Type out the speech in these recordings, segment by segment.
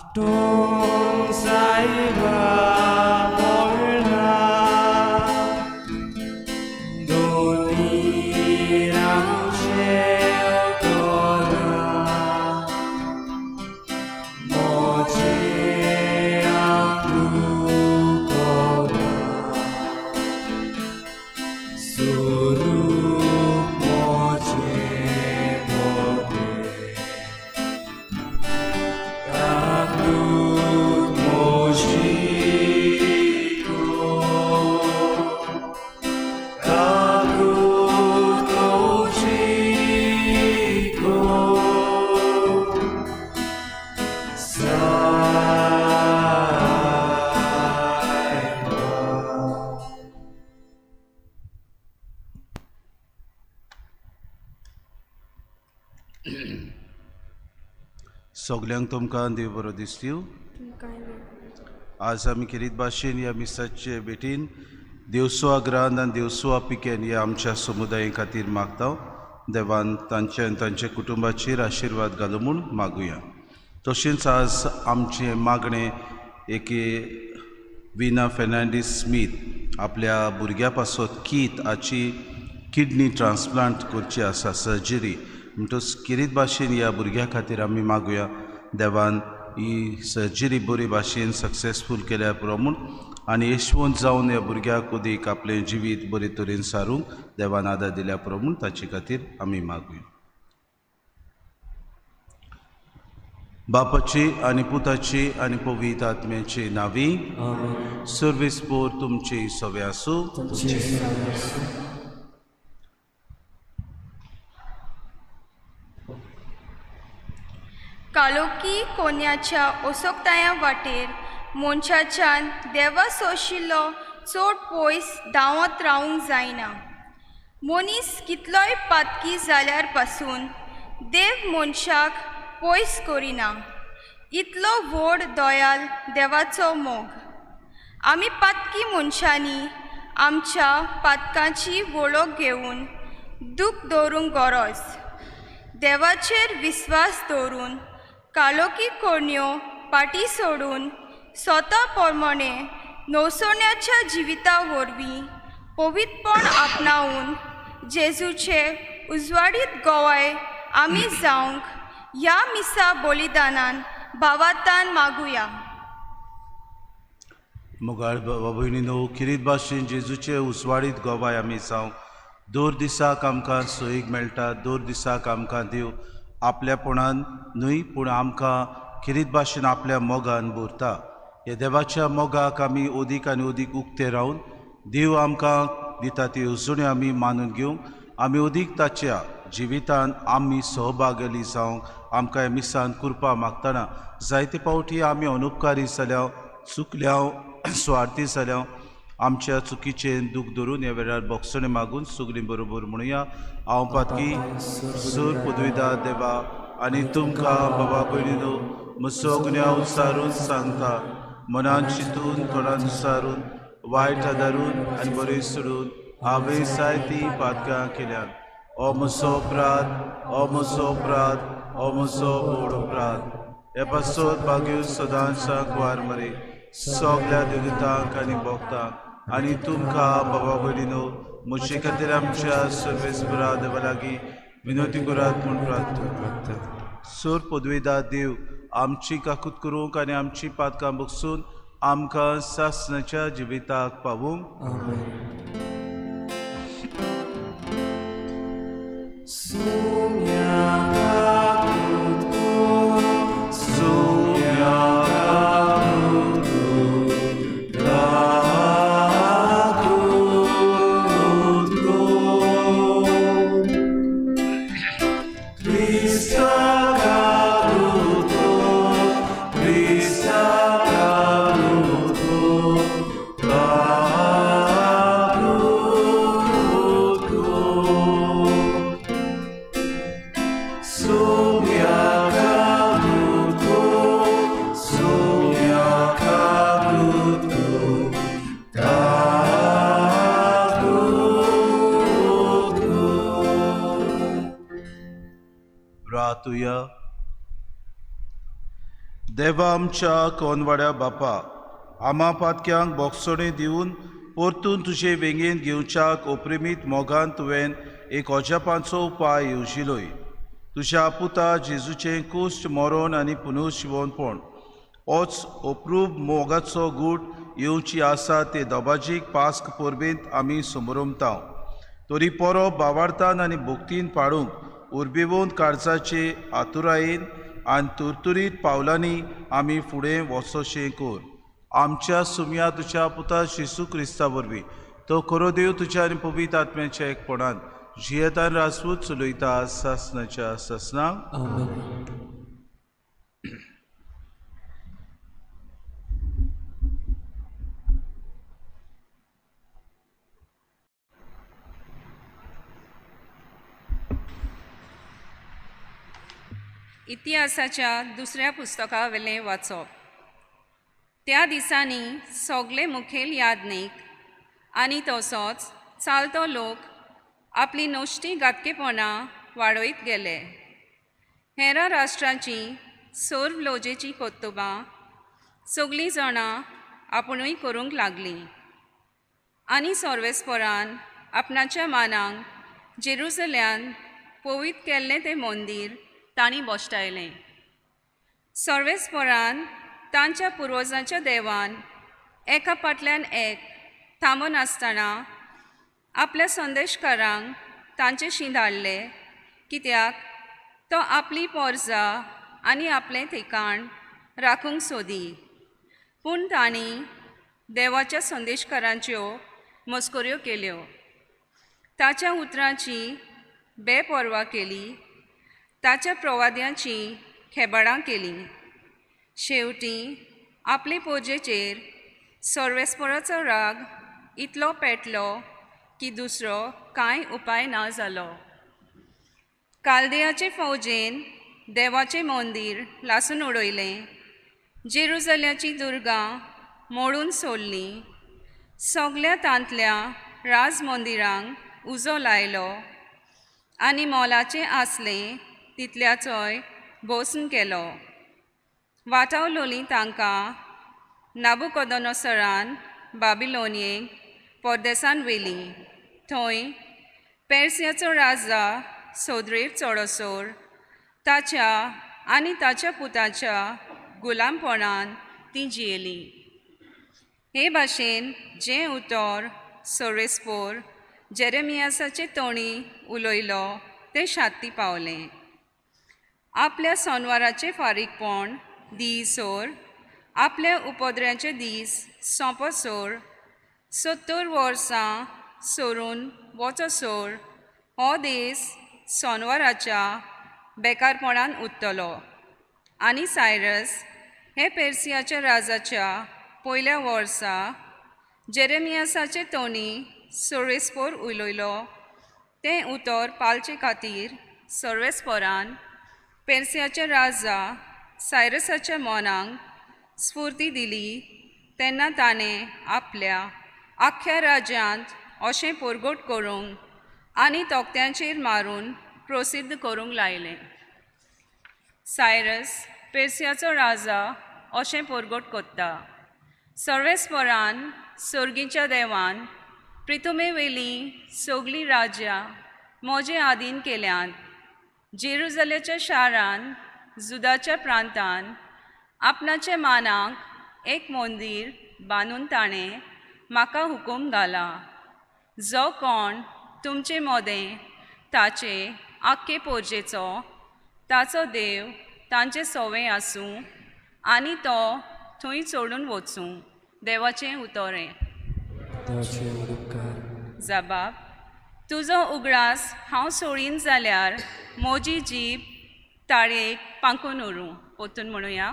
आपटून सायबा पडला दोनी रामशेवतोला मोचे आपटूकोला सुरूप मोचे मोटे काकूत मोशिको काकूत मोशिको सायबा. सगल्यांक तुमकां देव बरो दिसतीव. तुमकांय देव. आज आमी खेरीत भाशेन ह्या मिसाचे भेटीन देवसुआ ग्रांद आनी देवसुआ पिकेन ह्या आमच्या समुदाये खातीर मागता. देवान तांचे आनी तांच्या कुटुंबाचेर आशिर्वाद घालू म्हूण मागुया. तशेंच आज आमचें मागणें एके विना फेर्नांडीस स्मीथ आपल्या भुरग्या पासत कीत हाची किडनी ट्रान्सप्लांट करची आसा सर्जरी. म्हणटच खेरीत भाशेन ह्या भुरग्या खातीर आमी मागुया देवान ही सर्जरी बरी भाशेन सक्सेसफूल केल्या पुरो म्हूण आनी यशवंत जावन ह्या भुरग्याक उदीक आपलें जिवीत बरे तरेन सारूंक देवान आदार दिल्या पुरो म्हूण ताचे खातीर आमी मागुया. बापाची आनी पुताची आनी पवित्र आत्म्याची नांवी. आमेन. सर्वेस पोर तुमची सवे आसूं. तुमची सेवा आसूं. कालोकी कोन्याच्या ओसोकताया वाटेर मनशाच्यान देवा सोशिल्लो चड पयस धांवत रावूंक जायना. मनीस कितलोय पातकी जाल्यार पासून देव मनशाक पयस करिना. इतलो व्हड दयाल देवाचो मोग. आमी पातकी मनशांनी आमच्या पातकांची वळख घेवन दूख दवरूंक गरज. देवाचेर विस्वास दवरून कालोकी करण्यो फाटीं सोडून स्वता प्रमाणे नवसण्याच्या जिविता वरवीं पवित्रपण आपणावन जेजूचे उजवाडीत गोवाय आमी जावंक ह्या मिसा बलिदानान भावातान मागुया. मोगाळ बाबा भयणीनो, खेरीत भाशेन जेजूचे उजवाडीत गोवाय आमी जावंक दर दिसाक आमकां सोयीक मेळटा. दर दिसाक आमकां देव आपल्यापणान न्हय पूण आमकां खेरीत भाशेन आपल्या मोगान भरता. ह्या देवाच्या मोगाक आमी अदीक आनी अदीक उक्ते रावन देव आमकां दिता ती येवजण्यो आमी मानून घेवंक आमी अदीक ताच्या जिवितान आमी सहभागी जावंक आमकां ह्या मिसान कृपा मागतना जायते फावटी आमी अनुपकारी जाल्या, चुकल्या, सुवार्थी जाल्या. आमच्या चुकीचें दूख धरून ह्या वेळार बोगसणें मागून सगळीं बरोबर म्हणुया. हांव पातकी सूर पदवीदा देवा आनी तुमकां बाबा भयणीनो म्हजो गुन्यांव सारून सांगता. मनान चिंतून तोंडान सारून वायट आदारून आनी बरें सोडून हांवें जायतीं पातकां केल्यात. ओ म्हजो अपराध, ओ म्हजो अपराध, ओ म्हजो व्हड अपराध. हे पासत भाग्य सदांच वार मरे सगल्या देवतांक आनी भोगतांक आनी तुमकां बाबा भयणीनो म्हजे खातीर आमच्या सर्वेस्परा देवा लागीं विनवती करात म्हूण प्रार्थना मागता. सोर पदवेदा देव आमची काकूत करूंक आनी आमची पातकां बगसून आमकां सासणाच्या जिविताक पावूंक. आमेन. सुम्या काकूत कर, सुम्या काकूत कर, काकूत कर. क्रिस्ता काकूत कर, क्रिस्ता काकूत कर, काकूत कर. सुम्या काकूत कर, सुम्या काकूत कर, काकूत कर. रातुया. देवा आमच्या कोनवाड्या बापा, आमा पातक्यांक बोगसणे दिवन परतून तुजे वेंगेंत घेवच्याक ओप्रेमीत मोगान तुवें एक अजापांचो उपाय येवजिलोय। तुज्या पुता जेजूचें कुश्ट मरण आनी पुनर्शिवणपण होच अप्रूप मोगाचो गूट येवची आसा ते दबाजीक पास्क परबेंत आमी समरमता। तरी परब बावार्थान आनी भक्तीन पाडूंक उर्बेवंत काळजाचे आतुरायेन आनी तुरतुरीत पावलांनी आमी फुडें वचोशें कर। आमच्या सुमया तुज्या पुता जेजू क्रिस्ता वरवीं तो खरो देव तुज्या आनी पवित्र आत्म्याच्या एकपणान जियेतान राजपूत चलयता सासनाच्या सासनाक। आमेन। इतिहासाच्या दुसऱ्या पुस्तकावेलें वाचप। त्या दिसांनी सगळे मुखेल याज्ञीक आनी तसोच चालतो लोक आपली नश्टी घातकेपणां वाडयत गेले। हेरां राष्ट्रांची सर्व लोजेचीं कर्तुबां सगळीं जाणां आपुणूय करूंक लागलीं आनी सर्वेस्परान आपणाच्या मानांक जेरुजल्यान पवित्र केल्लें तें मंदीर तांणी बोश्टायलें। सर्वेस्परान तांच्या पुर्वजांच्या देवान एका फाटल्यान एक थांबनासतना आपल्या संदेशकारांक तांचेशी धाडले, कित्याक तो आपली पोरजा आनी आपलें ठिकाण राखूंक सोदी। पूण तांणी देवाच्या संदेशकारांच्यो मस्कऱ्यो केल्यो, ताच्या उतरांची बेपर्वा केली, ताच्या प्रवाद्यांची खेबाडां केलीं। शेवटी आपले पोजेचेर सर्वेस्पराचो राग इतलो पेटलो की दुसरो कांय उपाय ना जालो। कालदेयाचे फौजेन देवाचें मंदीर लासून उडयलें, जेरुजल्याचीं दुर्गां मोडून सोडलीं, सगल्या तांतल्या राजमंदिरांक उजो लायलो आनी मोलाचें आसलें तितल्याचोय भोसन केलो। वाटावलोलीं तांकां नाबुकोदोनोसरान बाबिलोनियेक परदेसान व्हेलीं। थंय पेर्सियाचो राजा सोदरेर चडसर ताच्या आनी ताच्या पुताच्या गुलामपणान तीं जियेलीं। हे भाशेन जें उतर सर्वेस्पोर जेरेमियासाचे तोंडी उलयलो तें शाती पावलें। आपल्या सोनवाराचें फारीकपण दीसर आपल्या उपद्र्याचे दीस सोंपसर 70 वर्सां सरून वचसर हो देस सोनवाराच्या बेकारपणान उरतलो आनी सायरस हे पेर्सियाच्या राजाच्या पयल्या वर्सा जेरेमियासाचे तोंडी सर्वेस्पोर उलयलो तें उतर पाळचे खातीर सर्वेस्पोरान पेर्सियाच्या राजा सायरसाच्या मनाक स्फूर्ती दिली। तेन्ना ताणें आपल्या आख्ख्या राज्यांत अशें परगट करूंक आनी तोखत्यांचेर मारून प्रसिद्ध करूंक लायलें। सायरस पेर्सियाचो राजा अशें परगट करता, सर्वेस्परान सर्गीच्या देवान प्रिथुमेवेलीं सगळीं राज्यां म्हजे आदीन केल्यांत। जेरुजलेच्या शारान जुदाच्या प्रांतान आपणाच्या मानाक एक मंदीर बांदून ताणें म्हाका हुकूम घाला, जो कोण तुमचे मदें ताचे आख्खे पोरजेचो ताचो देव तांचे सोवे आसूं आनी तो थंय चडून वचूं। देवाचें उतरें। जबाब, तुजो उगडास हांव सोडीन जाल्यार म्हजी जीब ताळयेक पांकून उरूं। परतून म्हणुया,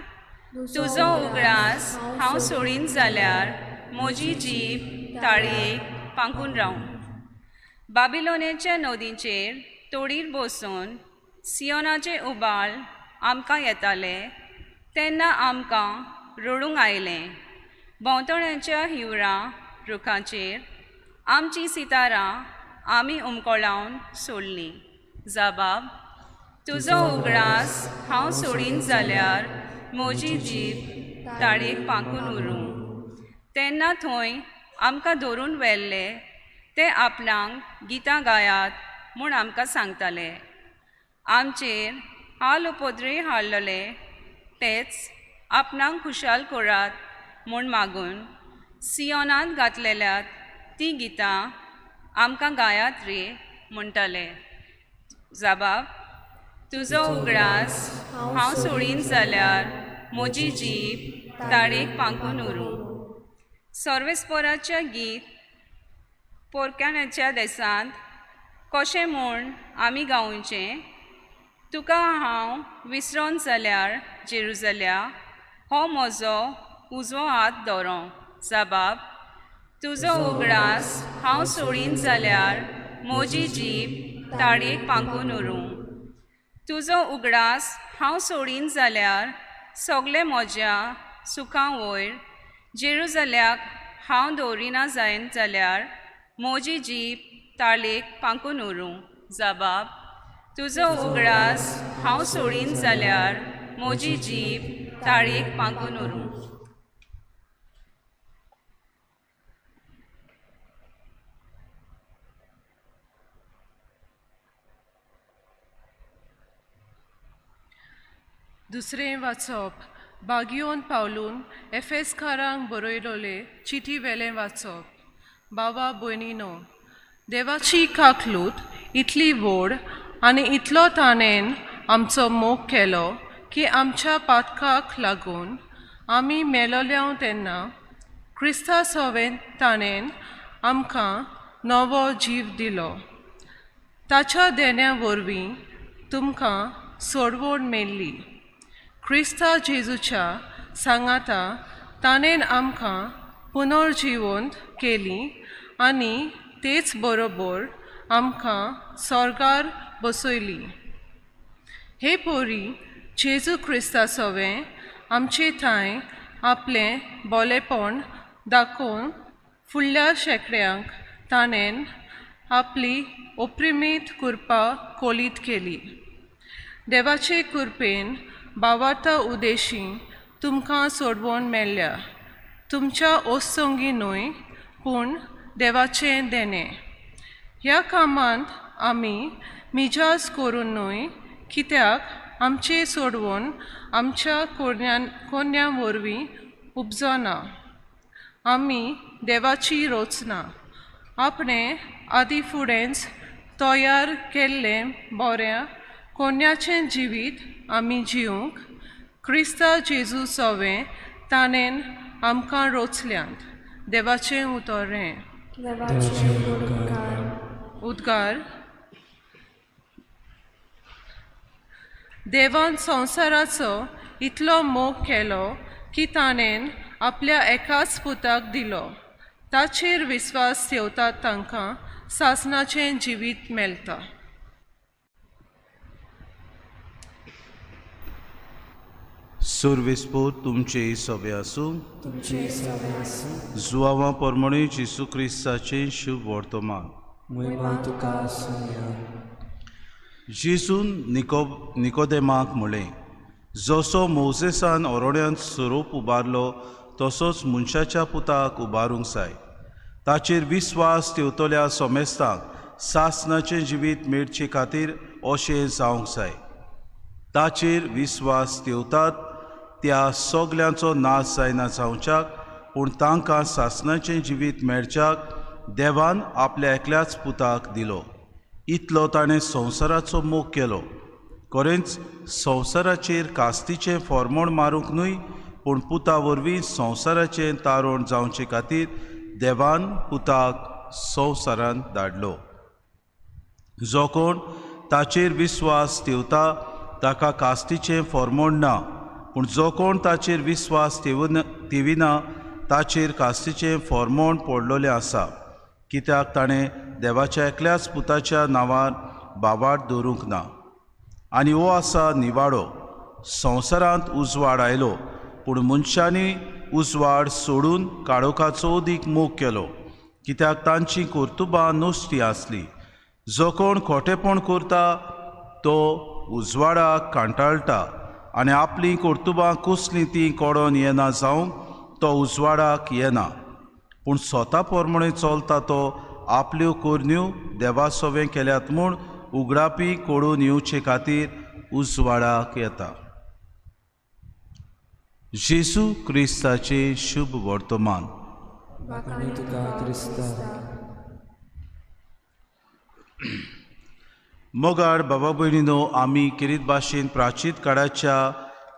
तुजो उगडास हांव सोडीन जाल्यार म्हजी जीब ताळयेक पांकून रावूं। बाबिलोनेच्या नदीचेर तोडीर बसून सियोनाचे उबाळ आमकां येताले तेन्ना आमकां रडूंक आयलें। भोंवतण्याच्या हिवरां रुखांचेर आमचीं सितारां आमी उमकोळावन सोडलीं। जबाब, तुजो उगडास हांव सोडीन जाल्यार म्हजी जीब ताळयेक पांकून उरूं. तेन्ना थंय आमकां धरून व्हेल्ले ते आपणाक गितां गायात म्हूण आमकां सांगताले. आमचेर हाल उपद्रे हाडलेले तेच आपणाक खुशाल करात म्हूण मागून सियोनांत घातलेल्यात तीं गितां आमकां गायात रे म्हणटाले. जबाब तुजो उगडास हांव सोडीन जाल्यार म्हजी जीब ताळयेक पांकून उरूं. सर्वेस्पोराच्या गीत पोरक्याच्या देसांत कशें म्हूण आमी गावचें? तुका हांव विसरोन जाल्यार जेरुजल्या हो म्हजो उजवो हात दवरो. जबाब तुजो उगडास हांव सोडीन जाल्यार म्हजी जीब ताळयेक पांकून उरूं. तुजो उगडास हांव सोडीन जाल्यार सगलें म्हज्या सुखां वयर जेरुजल्याक हांव दवरिना जायन जाल्यार म्हजी जीब ताळयेक पांकून उरूं. जबाब तुजो उगडास हांव सोडीन जाल्यार म्हजी जीब ताळयेक पांकून उरूं. दुसरें वाचप बागियोन पावलून एफेसकारांक बरयलोले चिटी वेलें वाचप. बाबा भयणीनो, देवाची काकलूत इतली व्हड आनी इतलो ताणेन आमचो मोग केलो की आमच्या पातकाक लागून आमी मेलोल्या तेन्ना क्रिस्ता सोवें ताणेन आमकां नवो जीव दिलो. ताच्या देण्या वरवीं तुमकां सोडवण मेळ्ळी. क्रिस्ता जेजूच्या सांगाता ताणेन आमकां पुनर्जिवंत केली आनी तेच बरोबर आमकां स्वर्गार बसयली. हे पोरी जेजू क्रिस्ता सोवें आमचे थंय आपलें बोलेपण दाखोवन फुडल्या शेंकड्यांक ताणेन आपली ओप्रिमीत कृपा कोलीत केली. देवाचे कृपेन बावार्ता उदेशी तुमकां सोडवण मेळ्ळ्या. तुमच्या ओसंगी न्हय पूण देवाचें देणें. ह्या कामांत आमी मिजास करून न्हय, कित्याक आमचें सोडवण आमच्या कोन्या वरवीं उपजना. आमी देवाची रचना आपणें आदी फुडेंच तयार केल्लें बऱ्या कोन्याचें जिवीत आमी जिवंक क्रिस्ता जेजू सोवें ताणेन आमकां रोचल्यांत. देवाचें उतर हें. उद्गार. देवान संवसाराचो इतलो मोग केलो की ताणेन आपल्या एकाच पुताक दिलो. ताचेर विस्वास ठेवतात तांकां सासणाचें जिवीत मेळटा. सुरविस्पूत तुमचे सभे आसूं. जुवावा परमणे जेसू क्रिस्ताचें शुभ वर्तमान. जेजून निकोदेमाक म्हळें, जसो मोजेसान ओरोड्यांत सोरोप उबारलो तसोच मनशाच्या पुताक उबारूंक जाय. ताचेर विस्वास ठेवतल्या सोमेस्तांक सासणाचें जिवीत मेळचे खातीर अशें जावंक जाय. ताचेर विस्वास ठेवतात त्या सगल्यांचो नाश जायना जावच्याक, पूण तांकां सासणाचें जिवीत मेळच्याक देवान आपल्या एकल्याच पुताक दिलो. इतलो ताणें संवसाराचो मोग केलो. खरेंच संवसाराचेर कास्तीचें फॉर्मोण मारूंक न्हय, पूण पुता वरवीं संवसाराचें तारण जावचे खातीर देवान पुताक संवसारांत धाडलो. जो कोण ताचेर विस्वास ठेवता ताका कास्तीचें फॉर्मोण ना, पूण जो कोण ताचेर विस्वास ठेविना ताचेर कास्तीचें फॉर्मोण पडलोलें आसा, कित्याक ताणें देवाच्या एकल्याच पुताच्या नांवार बावाट दवरूंक ना. आनी हो आसा निवाडो. संवसारांत उजवाड आयलो, पूण मनशांनी उजवाड सोडून काळोखाचो अदीक मोग केलो, कित्याक तांची कर्तुबां नश्टी आसली. जो कोण खोटेपण करता तो उजवाडाक कांटाळटा आनी आपलीं कर्तुबां कसलीं तीं कोडोन येना जावंक तो उजवाडाक येना, पूण स्वता प्रमाणे चलता तो आपल्यो करण्यो देवा सवें केल्यात म्हूण उगडापी कोडून येवचे खातीर उजवाडाक येता. जेजू क्रिस्ताचें शुभ वर्तमान. मोगाळ बाबा भयणीनो, आमी किरीत भाशेन प्राचीन काळाच्या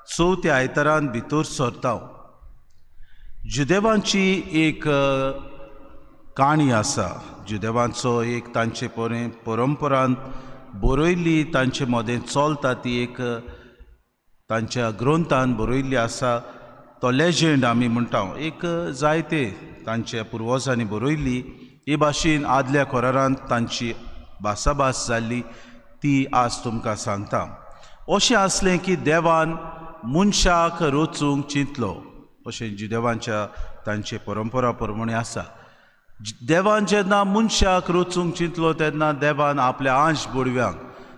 चवथ्या आयतारान भितर सरता. जुदेवांची एक काणी आसा. जुदेवांचो एक तांचे परंपरान बरयल्ली, तांचे मदें चलता ती एक तांच्या ग्रंथान बरयल्ली आसा. तो लेजंड आमी म्हणटा, एक जायते तांच्या पुर्वजांनी बरयल्ली. हे भाशेन आदल्या करारांत तांची भासाभास जाल्ली ती आज तुमकां सांगता. अशें आसलें की देवान मनशाक रचूंक चिंतलो, अशें जुदेवांच्या तांचे परंपरा प्रमाणे आसा. देवान जेन्ना मनशाक रचूंक चिंतलो तेन्ना देवान आपल्या आंश बोडव्यांक,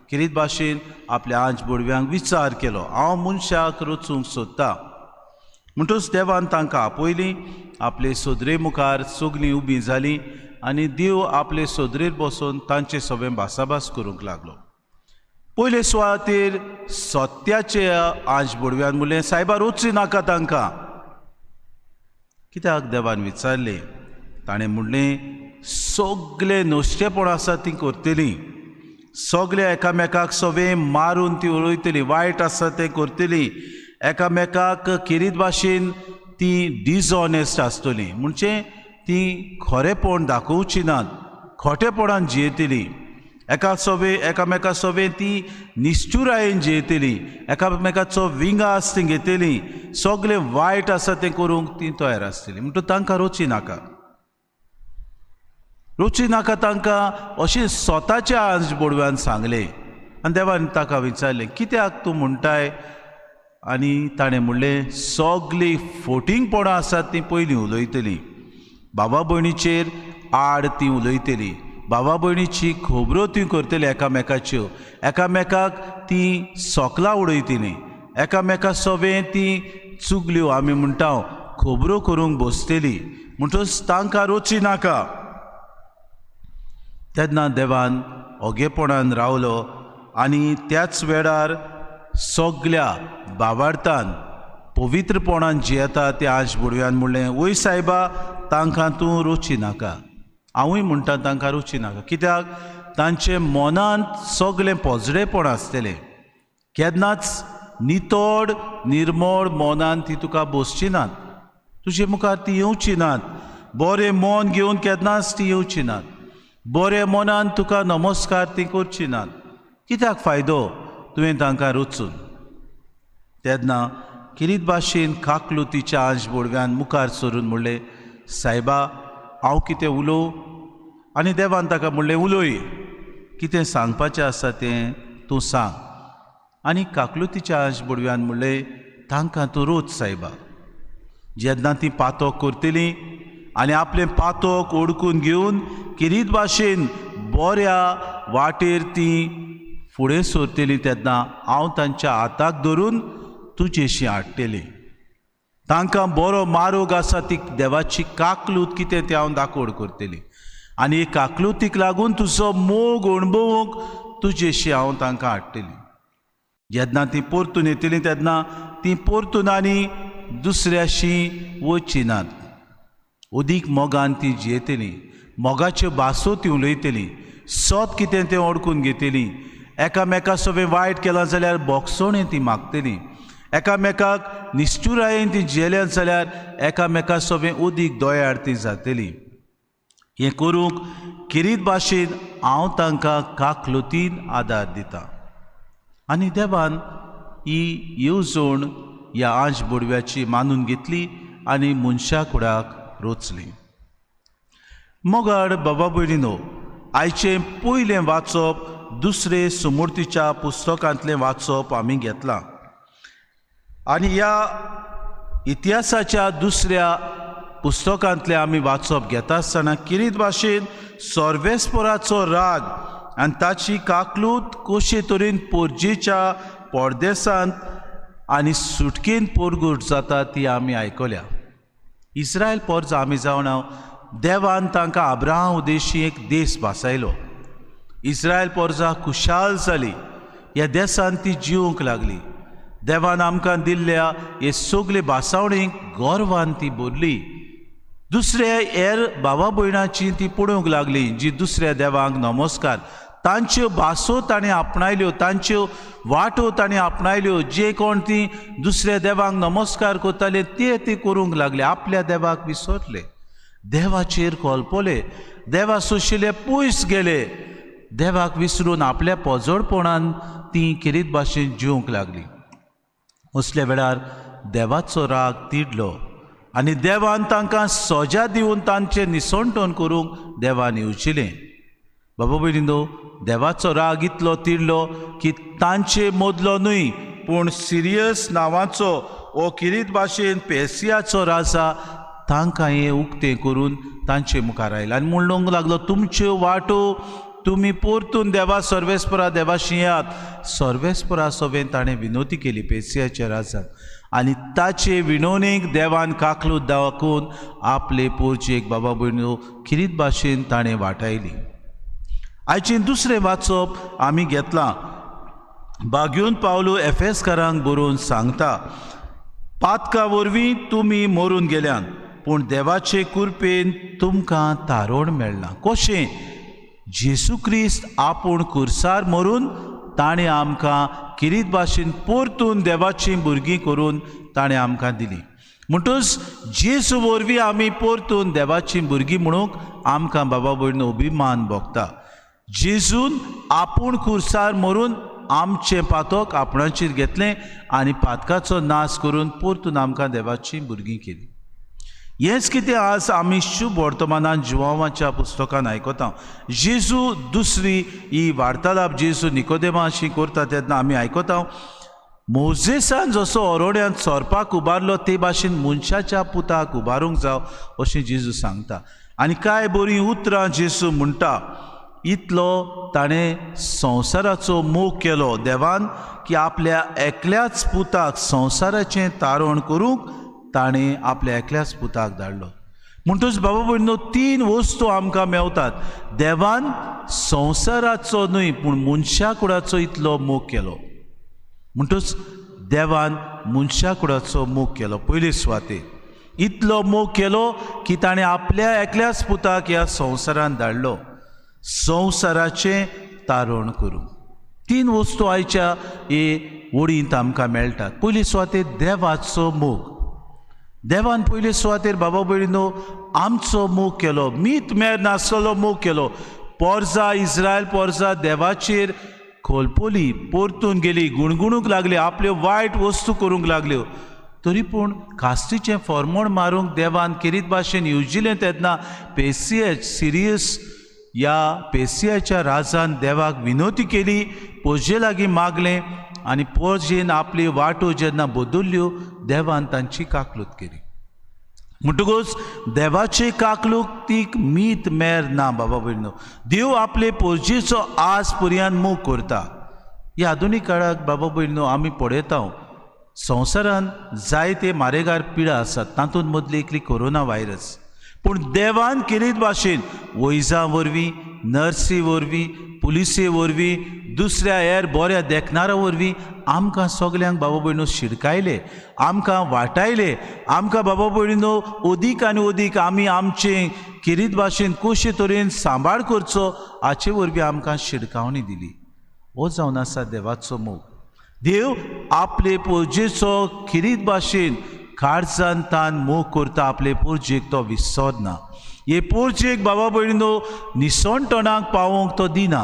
किरीत भाशेन आपल्या आंश बोडव्यांक विचार केलो, हांव मनशाक रचूंक सोदता. म्हणटूच देवान तांकां आपयलीं, आपले सोदरे मुखार सगलीं उबीं जालीं आनी देव आपले सोदरेर बसून तांचे सगळें भासाभास करूंक लागलो. पयले सुवातेर सत्याचे आंश बोडव्यान म्हणलें, सायबा रोची नाका तांकां. कित्याक देवान विचारलें? ताणें म्हणलें, सगळे नश्टेपण आसा तीं करतलीं, सगळे एकामेकाक सगळें मारून ती उडयतलीं, वायट आसा तें करतलीं, एकामेकाक किरीत भाशेन ती डिसऑनेस्ट आसतलीं, म्हणजे ती खरेपण दाखोवची नात, खोटेपणान जियेतलीं, एका सवे एकामेका सवे ती निश्चुरायेन जियेतलीं, एकामेकाचो विंगास ती घेतलीं, सगळें वायट आसा तें करूंक ती तयार आसतली. म्हणटूच तांकां रोची नाका, रोची नाका तांकां अशें स्वताच्या आंज बोडव्यान सांगलें. आनी देवान ताका विचारलें, कित्याक तूं म्हणटाय? आनी ताणें म्हणलें, सगळीं फोटिंगपणां आसात तीं पयलीं उलयतलीं, बाबा भयणीचेर आड ती उलयतली, बाबा भयणीची खबरो ती करतली एकामेकाच्यो, एकामेकाक ती सोकलां उडयतली, एकामेका सवें ती चुगल्यो आमी म्हणटा खबरो करूंक बसतली, म्हणटच तांकां रोची नाका. तेन्ना देवान ओगेपणान रावलो आनी त्याच वेळार सगल्या बाबार्थान पवित्रपणान जियेता त्या आंश बुडव्यान म्हणलें, वय सायबा तांकां तूं रोची नाका. हांवूय म्हणटा तांकां रोची नाका, कित्याक तांचे मनांत सगळें पोजडेपण आसतलें, केन्नाच नितळ निर्मळ मनान ती तुका बसची नात, तुजे मुखार ती येवची नात, बरें मन घेवन केन्नाच ती येवची नात, बरें मनान तुका नमस्कार ती करची नात, कित्याक फायदो तुवें तांकां रोचून? तेन्ना किरीत भाशेन काकलुतीच्या आंश बोडव्यान मुखार सरून म्हणलें, सायबा हांव कितें उलोवं? आनी देवान ताका म्हणलें, उलोय, कितें सांगपाचें आसा तें तूं सांग. आनी काकलुतीच्या आंश बोडव्यान म्हणलें, तांकां तूं रोच सायबा. जेन्ना ती पातोक करतलीं आनी आपलें पातोक ओडकून घेवन किरीत भाशेन बऱ्या वाटेर ती फुडें सरतलीं तेन्ना हांव तांच्या हाताक धरून तुजेशी हाडटली, तांकां बरो मारोग आसा ती देवाची काकलूत कितें तें हांव दाखोवड करतली, आनी काकलुतीक लागून तुजो मोग अणभवूंक तुजेशी हांव तांकां हाडटली. जेन्ना ती परतून येतली तेन्ना ती परतून आनी दुसऱ्याशी वचची नात, अदीक मोगान ती जियेतली, मोगाच्यो भासो ती उलयतली, सत कितें तें ओडकून घेतली, एकामेका सगळें वायट केलां जाल्यार बोगसोणें ती मागतली, एकामेकाक निश्चुरायेन ती जियेल्यात जाल्यार एकामेका सगळें उदीक दोयार ती जातली. हें करूंक किरीत भाशेन हांव तांकां काकलुतीन आदार दिता. आनी देवान ही येवजण ह्या आंज बोडव्याची मानून घेतली आनी मनशा कुडाक रोचली. मोगाड बाबा भयणीनो, आयचें पयलें वाचप दुसरे सुमूर्तीच्या पुस्तकांतलें वाचप आमी घेतलां आनी ह्या इतिहासाच्या दुसऱ्या पुस्तकांतलें आमी वाचप घेता आसतना किरीत भाशेन सर्वेस्पराचो राग आनी ताची काकलूत कशे तरेन पोरजेच्या परदेसांत आनी सुटकेन पोरगूट जाता ती आमी आयकल्या. इस्रायल पोरजा आमी जावना देवान तांकां अब्राहम उदेशी एक देश भासायलो. इस्रायल पोरजा खुशाल जाली, ह्या देसान ती जिवंक लागली. देवान आमकां दिल्ल्या हे सगळे भासावणीक गर्वान ती भरली. दुसऱ्या हेर भावा भयणाची ती पळोवंक लागली जी दुसऱ्या देवांक नमस्कार, तांच्यो भासो ताणें आपणायल्यो, तांच्यो वाटो ताणें आपणायल्यो. जे कोण ती दुसऱ्या देवांक नमस्कार करताले ते ती करूंक लागले, आपल्या देवाक विसरले, देवाचेर कोलपले, देवा सोशिले पयस गेले, देवाक विसरून आपल्या पोजोडपणान ती खेरीत भाशेन जिवंक लागली. असल्या वेळार देवाचो राग तिडलो आनी देवान तांकां सजा दिवन तांचें निसणटण करूंक देवान येवचिलें. बाबा भयणीनो, देवाचो राग इतलो तिडलो की तांचे मदलो न्हय पूण सिरियस नांवाचो हो किरीत भाशेन पेसियाचो राजा तांकां हें उक्तें करून तांचे मुखार आयलो आनी म्हणूंक लागलो, तुमच्यो वाटो तुमी परतून देवा सर्वेस्परा देवा शिंयात. सर्वेस्परा सोबेन ताणें विनवती केली पेसियाच्या राजाक आनी ताचे विनवणेक देवान काकलूत दाखोवन आपले पोरचेक बाबा भयणीनो खिरीत भाशेन ताणें वाटायली. आयचें दुसरें वाचप आमी घेतलां. बागयोन पावलो एफेसकारांक बरोवन सांगता, पातका वरवीं तुमी मरून गेल्यान पूण देवाचे कृपेन तुमकां तारोण मेळ्ळां. कशें? जेसू क्रिस्त आपूण कुर्सार मरून ताणें आमकां किरीत भाशेन परतून देवाचीं भुरगीं करून ताणें आमकां दिली. म्हणटूच जेजू वरवीं आमी परतून देवाचीं भुरगीं म्हणूंक आमकां बाबा भयणीनो अभिमान भोगता. जेजून आपूण कुर्सार मरून आमचें पातक आपणाचेर घेतलें आनी पातकाचो नाश करून परतून आमकां देवाचीं भुरगीं केली. हेंच कितें आज आमी शुभ वर्तमानान जुवांवाच्या पुस्तकान आयकता. जेजू दुसरी ही वार्तालाप जेजू निकोदेमाशी करता तेन्ना आमी आयकता, मोजेसान जसो ओरोड्यांत सोरपाक उबारलो ते भाशेन मनशाच्या पुताक उबारूंक जाव अशें जेजू सांगता. आनी कांय बरीं उतरां जेजू म्हणटा, इतलो ताणें संवसाराचो मोग केलो देवान की आपल्या एकल्याच पुताक संवसाराचें तारण करूंक ताणें आपल्या एकल्याच पुताक धाडलो. म्हणटूच बाबा भयणीनो, तीन वस्तू आमकां मेवतात. देवान संवसाराचो न्हय पूण मनशा कुडाचो इतलो मोग केलो. म्हणटूच देवान मनशा कुडाचो मोग केलो पयले सुवातेर. इतलो मोग केलो की ताणें आपल्या एकल्याच पुताक ह्या संवसारान धाडलो संवसाराचें तारण करूंक. तीन वस्तू आयच्या हे ओडींत आमकां मेळटात. पयले सुवातेर देवाचो मोग. देवान पयले सुवातेर बाबा भयणीनो आमचो मोग केलो, मीत मेर नासलो मोग केलो. पोरजा इस्रायल पोरजा देवाचेर खोलपोली, परतून गेली, गुणगुणूंक लागली, आपल्यो वायट वस्तू करूंक लागल्यो. तरी पूण कास्तीचें फॉर्मोण मारूंक देवान खेरीत भाशेन येवजिलें तेन्ना पेसिया सिरियस ह्या पेसियाच्या राजान देवाक विनवती केली, पोजे लागीं मागलें आनी पोरजेन आपली वाटो जेन्ना बदल्ल्यो देवान तांची काकलूत केली. म्हणटकूच देवाची काकलूक तीक मीत मेर ना बाबा भयणीनो. देव आपले पोरजेचो आज पर्यान मोग करता. ह्या आधुनीक काळाक बाबा भयणीनो आमी पळयता संवसारान जायते मारेगार पिडा आसात, तातूंत मदली एकली कोरोना व्हायरस. पूण देवान खेरीत भाशेन वैजा वरवीं, नर्सी वरवीं, पुलिसे वरवीं, दुसऱ्या हेर बऱ्या देखणारा वरवीं आमकां सगल्यांक बाबा भयणीनो शिडकायले, आमकां वाटायले. आमकां बाबा भयणीनो अदीक आनी अदीक आमी आमचे खेरीत भाशेन कशे तरेन सांबाळ करचो हाचे वरवीं आमकां शिडकावणी दिली. हो जावन आसा देवाचो मोग. देव आपले पोरजेचो खेरीत भाशेन काळजान तान मोग करता, आपले पोरजेक तो विसरना. हे पोरजेक बाबा भयणीनो निसणटणाक पावोवंक तो दिना.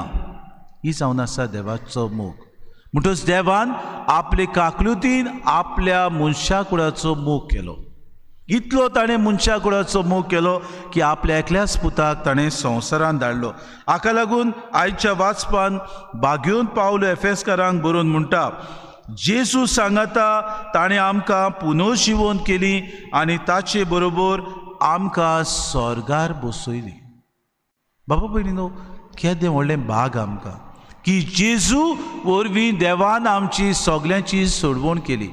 ही जावन आसा देवाचो मोग. म्हणटच देवान आपले काकलुतीन आपल्या मनशा कुडाचो मोग केलो. इतलो ताणें मनशा कुडाचो मोग केलो की आपल्या एकल्याच पुताक ताणें संवसारान धाडलो. हाका लागून आयच्या वाचपान बागेवन पावलो एफेसकारांक बरोवन म्हणटा, जेजू सांगाता ताणें आमकां पुनर्जिवन केली आनी ताचे बरोबर आमकां स्वर्गार बसयली. बाबा भयणीनो, केदें व्हडलें भाग आमकां, की जेजू वरवीं देवान आमची सगल्यांची सोडवण केली.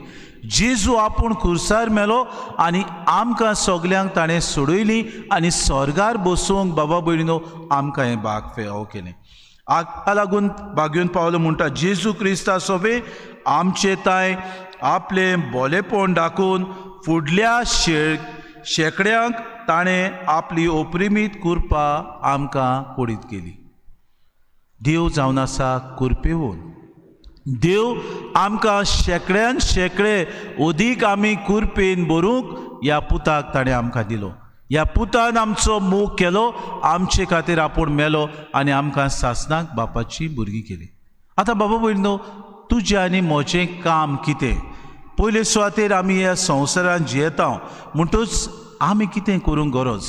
जेजू आपूण खुर्सार मेलो आनी आमकां सगल्यांक ताणें सोडयली आनी स्वर्गार बसोवंक बाबा भयणीनो आमकां हें भाग फावो केलें. हाका लागून भाग्यून पावलो म्हणटा जेजू क्रिस्ता सोबे आमचे तांय आपलें बोलेपण दाखोवन फुडल्या शेंकड्यांक ताणें आपली ओप्रिमीत कृपा आमकां कोडीत केली. देव जावन आसा कुरपेवन. देव आमकां शेंकड्यान शेंकडे अदीक आमी कुरपेन भरूंक ह्या पुताक ताणें आमकां दिलो. ह्या पुतान आमचो मोग केलो, आमचे खातीर आपूण मेलो आनी आमकां सासणाक बापाची भुरगीं केली. आतां बाबा भयणीनो, तुजें आनी म्हजें काम कितें? पयले सुवातेर आमी ह्या संवसारांत जियेता म्हणटूच आमी कितें करूंक गरज?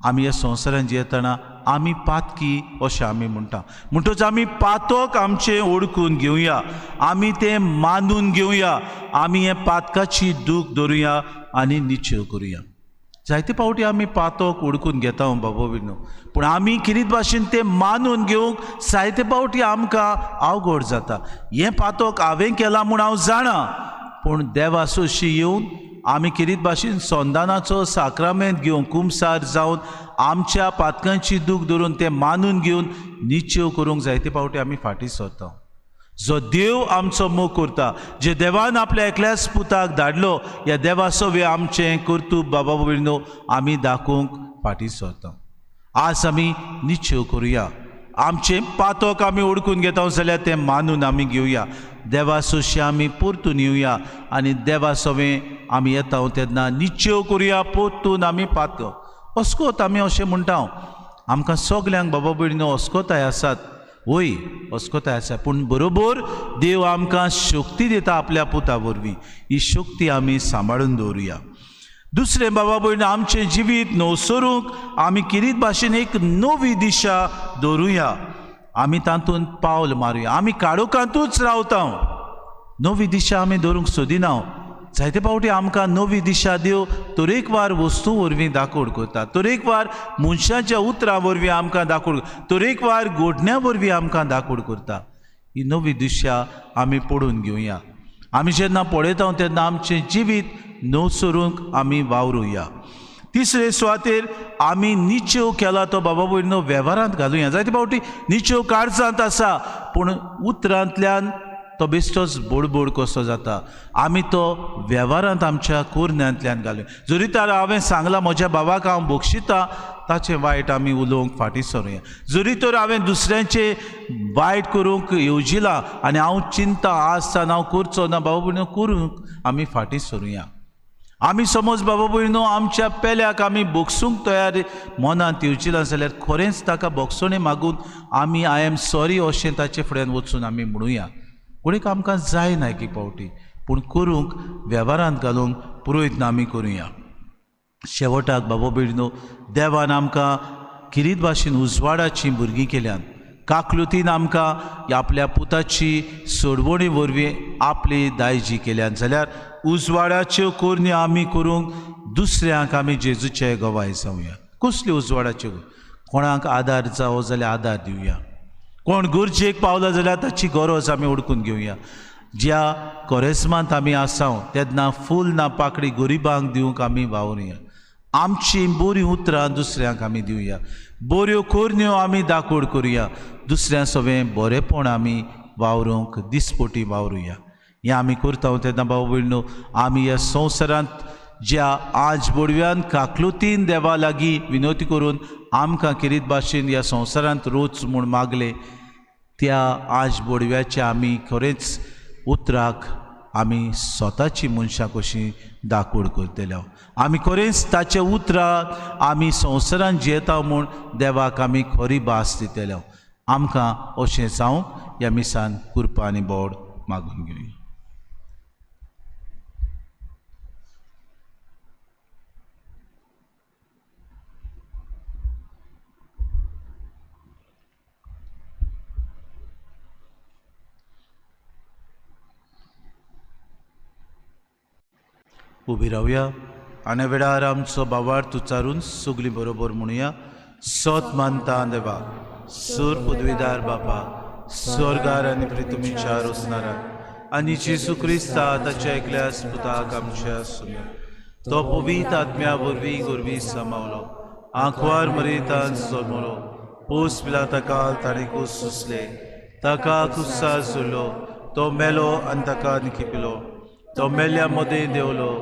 आमी ह्या संवसारांत जियेतना आमी पातकी अशें आमी म्हणटा, म्हणटूच आमी पातक आमचें ओळखून घेवया, आमी तें मानून घेवया, आमी हें पातकाची दूख धरुया आनी निश्चय करुया. जायते फावटी आमी पातक ओळखून घेता बाबा भयणीनो, पूण आमी कितें भाशेन तें मानून घेवंक जायते फावटी आमकां अवघड जाता. हें पातक हांवें केलां म्हूण हांव जाणा, पूण देवा सोशी येवन आमी कितें भाशेन संदानाचो साक्रामेंत घेवन कुमसार जावन आमच्या पातकांची दूख धरून तें मानून घेवन निश्चेव करूंक जायते फावटी आमी फाटीं सरता. जो देव आमचो मोग करता, जे देवान आपल्या एकल्याच पुताक धाडलो, ह्या देवा सवे आमचें कर्तूब बाबा भयणीनो आमी दाखोवंक फाटीं सरता. आज आमी निश्चेव करुया, आमचें पातक आमी ओळखून घेता जाल्यार तें मानून आमी घेवया, देवा सोशी आमी परतून येवया आनी देवा सवें आमी येता तेन्ना निश्चेव करुया, परतून आमी पातक अस्कोत आमी अशें म्हणटा. आमकां सगल्यांक बाबा भयणीनो अस्कोताय आसात, वय अस्कोताय आसा, पूण बरोबर देव आमकां शक्ती दिता आपल्या पुता वरवीं. ही शक्ती आमी सांबाळून दवरुया. दुसरें बाबा भयणीनो, आमचें जिवीत नवसरूंक आमी किरीत भाशेन एक नवी दिशा दवरुया, आमी तातूंत पावल मारुया. आमी काळोखांतूच रावता, नवी दिशा आमी दवरूंक सोदिना. जायते फावटी आमकां नवी दिशा देव तरेकवार वस्तू वरवीं दाखोवड करता, तरेकवार मनशाच्या उतरां वरवीं आमकां दाखोवड, तरेकवार घडण्या वरवीं आमकां दाखोवड करता. ही नवी दिशा आमी पडून घेवया. आमी जेन्ना पळयता तेन्ना आमचें जिवीत नवसरूंक आमी वावरुया. तिसरे सुवातेर आमी निश्चेव केला तो बाबा भयणीनो वेव्हारांत घालुया. जायते फावटी निश्चेव काळजांत आसा, पूण उतरांतल्यान तो बेश्टोच बोडबोड कसो जाता. आमी तो वेव्हारांत आमच्या कोरण्यांतल्यान घालुया. जरी तर हांवें सांगलां म्हज्या बाबाक हांव बक्षिता, ताचें वायट आमी उलोवंक फाटीं सरुया. जरी तर हांवें दुसऱ्यांचें वायट करूंक येवजिलां आनी हांव चिंता आसतना हांव करचो ना बाबा भयणीनो, करूंक आमी फाटीं सरुया. आमी समज बाबा भयणीनो आमच्या पेल्याक आमी बक्षूंक तयार मनांत येवजिलां जाल्यार खरेंच ताका बक्षोणे मागून आमी I am sorry अशें ताचे फुड्यान वचून आमी म्हणुया. कोणीक आमकां जायना एक फावटी, पूण करूंक वेव्हारांत घालूंक पुरोयत्न आमी करुया. शेवटाक बाबा भयणीनो, देवान आमकां किरीत भाशेन उजवाडाचीं भुरगीं केल्यान, काकलुतीन आमकां आपल्या पुताची सोडवणी वरवीं आपली दायजी केल्यान जाल्यार उजवाडाच्यो कोरण्यो आमी करूंक दुसऱ्यांक आमी जेजूचे गवाय जावया. कसल्यो उजवाडाच्यो? कोणाक आदार जावो जाल्यार आदार दिवया, कोण गरजेक पावला जाल्यार ताची गरज आमी ओळखून घेवया. ज्या कोरेस्मांत आमी आसा तेन्ना फूल ना पाकडी गरिबांक दिवंक आमी वावरुया. आमची बरीं उतरां दुसऱ्यांक आमी दिवया, बऱ्यो कोरण्यो आमी दाखोड करुया, दुसऱ्यां सवें बरेंपण आमी वावरूंक दिसपोटी वावरुया. हें आमी करता तेन्ना बाबा भयणीनो, आमी ह्या संवसारांत ज्या आज बोडव्यान काकलुतीन देवा लागीं विनवती करून आमकां किरीत भाशेन ह्या संवसारांत रोच म्हूण मागले, त्या आज बोडव्याच्या आमी खरेंच उतराक आमी स्वताची मनशां कशीं दाखोड करतले. आमी खरेंच ताच्या उतराक आमी संवसारांत जियेता म्हूण देवाक आमी खरी भास दितले. आमकां अशें जावंक ह्या मिसान कृपा आनी बोड मागून घेवया. उबी रावया आनी वेळार आमचो बावार्थ उच्चारून सगळीं बरोबर म्हणुया. सत मानता देवा, सूर पदवीदार बापा, स्वर्गार आनी पृथ्वीच्या रोसणाराक आनी जेजू क्रिस्ता ताच्या एकल्या पुताक आमच्या सुम्या तो पवित्र आत्म्या वरवीं गोरवी समावलो आंकवार मरेतान जल्मलो पोस पिला ताका ताणें कूस सुसले ताका कुसार सोडलो तो मेलो आनी ताका निखिपिलो तो मेल्ल्या मदें देंवलो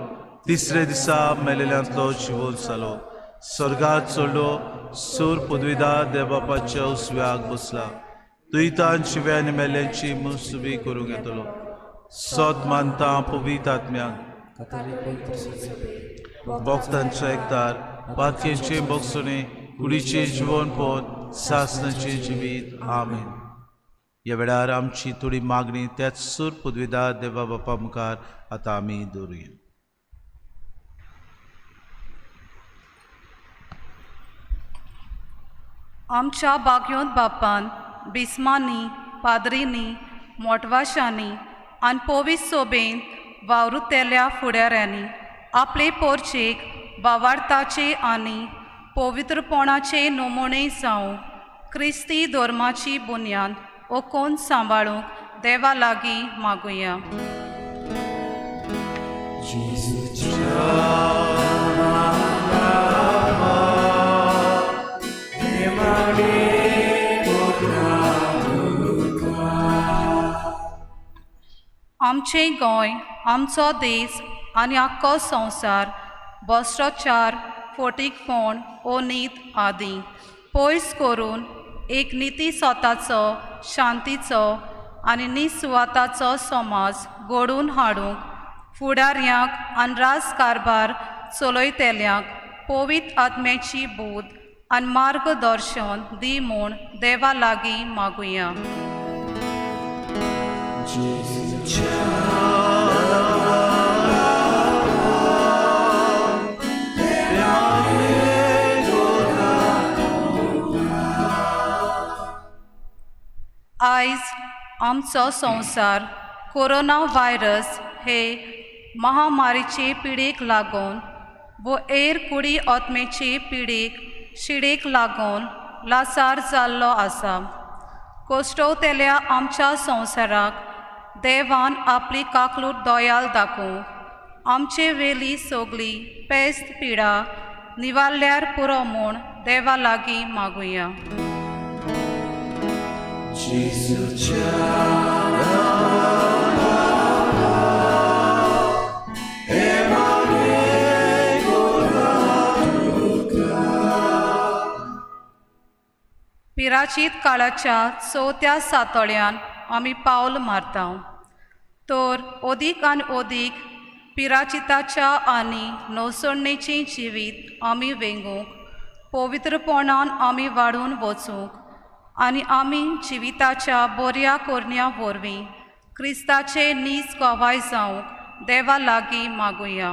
तिसरे दिसा मेलेल्यांतलो जिवोन जालो स्वर्गात चडलो सूर पदवीदार देवबापाच्या उजव्याक बसला दुयतान शिव्या आनी मेल्ल्यांची मुसुबी करूंक येतलो सत मानता पवित्र आत्म्याक कातोलीक पवित्र सभेक भक्तांचो एकतार पातकेंचे भोगसणे कुडीचें जिवनपण सासनाचें जिवीत आमेन. ह्या वेळार आमची थोडी मागणी त्याच सूर पदवीदार देवा बापा मुखार आतां आमी दवरुया. आमच्या बागयोंत बापान बिस्मांनी पाद्रींनी मोटवाशांनी आनी पोवीस सोबेन वावरुतेल्या फुडाऱ्यांनी आपले पोरचेक बावार्थाचे आनी पवित्रपणाचे नमुने जावं क्रिस्ती धर्माची बुन्याद ओकोन सांबाळूंक देवा लागीं मागुया. आमचें गोंय आमचो देश आनी आख्खो संवसार भश्टाचार फटीकपण अनीत आदी पयस करून एक निती स्वताचो शांतीचो आनी निसुवाताचो समाज घडोवन हाडूंक फुडाऱ्यांक आनी राज कारभार चलयतल्यांक पवित्र आत्म्याची बूद आनी मार्गदर्शन दी म्हूण देवा लागीं मागुया. आयज आमचो संवसार कोरोना व्हायरस हे महामारीचे पिडेक लागून वो एर कुडी आत्मेचे पिडेक शिडेक लागून लासार जाल्लो आसा. कोश्टवतेल्या आमच्या संवसाराक देवान आपली काकलूट दोयाल दाखोवंक आमचे वेली सगली पेस्त पिडा निवारल्यार पुरो म्हूण देवा लागीं मागुया. पिराचीत काळाच्या चवथ्या सातोळ्यान आमी पावल मारता तर अदीक आनी अदीक पिराचिताच्या आनी नवसरणेचें जिवीत आमी वेंगूंक पवित्रपणान आमी वाडून वचूंक आनी आमी जिविताच्या बऱ्या करण्या वरवीं क्रिस्ताचे नीज गवाय जावंक देवा लागीं मागुया.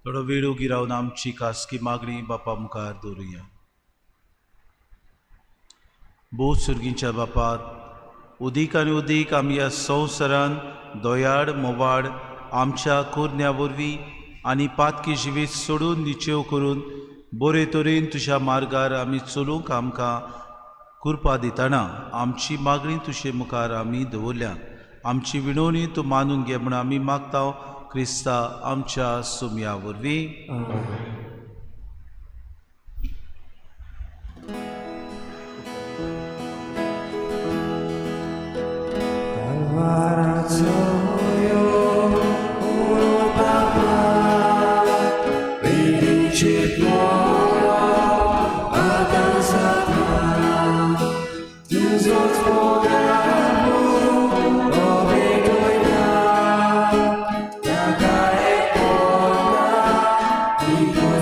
थोडो वेळ उगी रावन आमची खासगी मागणी बापा मुखार दवरुया. भोव सुर्गींच्या बापात उदीक आनी उदीक आमी ह्या संवसारान दयाळ मोवाड आमच्या कुरण्या वरवीं आनी पातकी जिवीत सोडून निचेव करून बरे तरेन तुज्या मार्गार आमी चलूंक आमकां कृपा दितना आमची मागणी तुजे मुखार आमी दवरल्या. आमची विनवणी तूं मानून घे म्हूण आमी मागता क्रिस्ता आमच्या सुमया वरवीं. Thank you.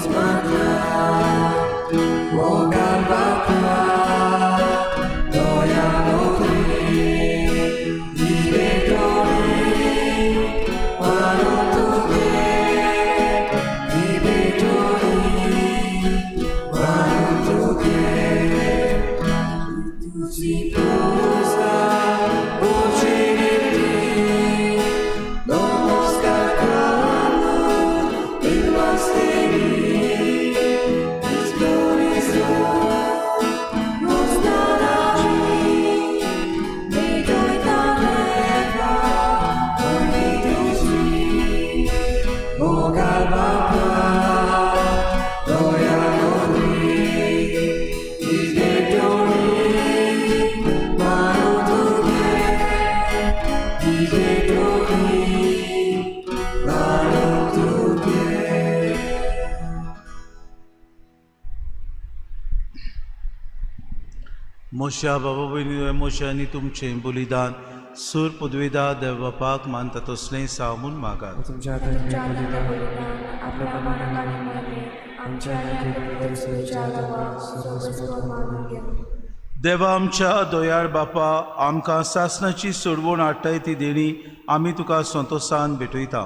मोशा बाबा भयणी मोशांनी तुमचें बलिदान सूर पदवेदा देव बापाक मानता तसलें साव म्हूण मागात. तुमच्या हातांतलें बलिदान आपल्या मनाक आनी मरणे आमच्या आनी पवित्र सोयीच्या देवा सर्वस्व मानून घे. देवा आमच्या दयाळ बापा, आमकां सासणाची सोडवण हाडटाय ती देणी आमी तुका संतोसान भेटयता.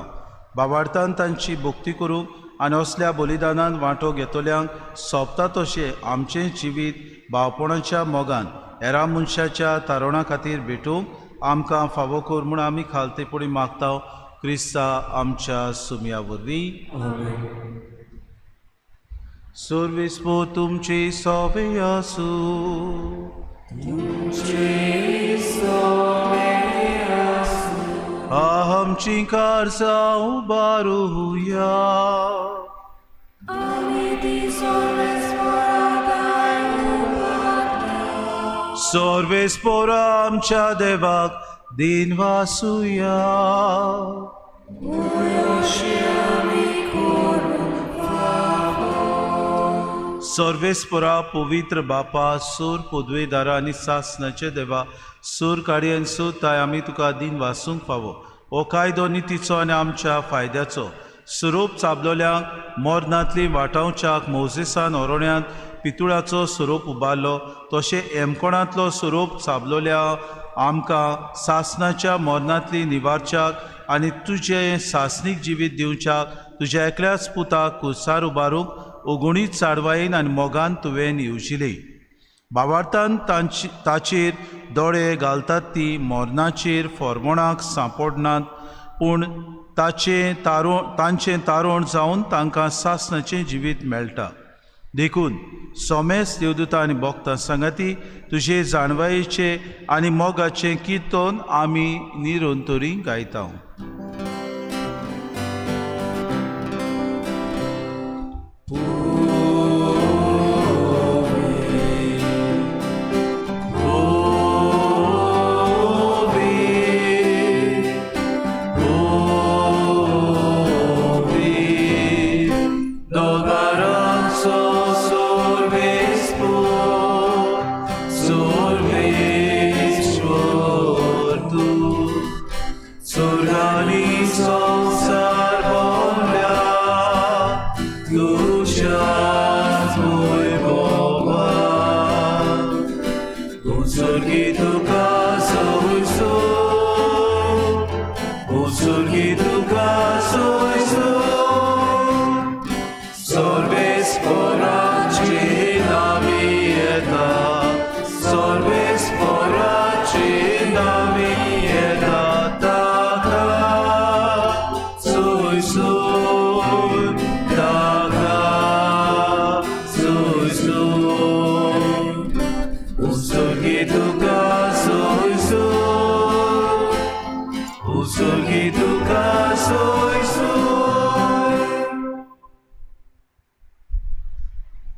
बाबार्थान तांची भक्ती करूंक आनी असल्या बलिदानान वांटो घेतल्यांक सोंपता तशें आमचें जिवीत भावपणाच्या मोगान हेरा मनशाच्या तारुणा खातीर भेटूंक आमकां फावो कर म्हूण आमी खालतेपणी मागता क्रिस्ता आमच्या सुमया वरवीं. सर्वेस्पो तुमची सोवे आसूं. आमची कारसां उबारुया. सर्वेस्पोरा आमच्या देवाक दिन वासुया. सर्वेस्पोरा पवित्र बापा, सूर पदवेदारा आनी सासणाचे देवा, सूर काडी आनी सूर ताय आमी तुका दिन वासूंक फावो. हो कायदो नितीचो आनी आमच्या फायद्याचो. सुरूप चाबलोल्यांक मरणांतली वाटावच्याक मोजेसान ओरोण्यांत पितुळाचो स्वरूप उबारलो तशें एमकोणांतलो स्वरूप चाबलोल्या आमकां सासणाच्या मरणांतली निवारच्याक आनी तुजें सासणीक जिवीत दिवच्याक तुज्या एकल्याच पुताक कुसार उबारूंक ओगुणीत चाडवायेन आनी मोगान तुवें येवजिली. बावार्थान तांची ताचेर दोळे घालतात ती मरणाचेर फॉर्मोणाक सांपडनात, पूण ताचें तारो तांचें तारोण जावन तांकां सासणाचें जिवीत मेळटा. देखून सोमेस देवदूता आनी भक्तां सांगाती तुजे जाणवायेचें आनी मोगाचें किर्तन आमी निरंतरी गायता.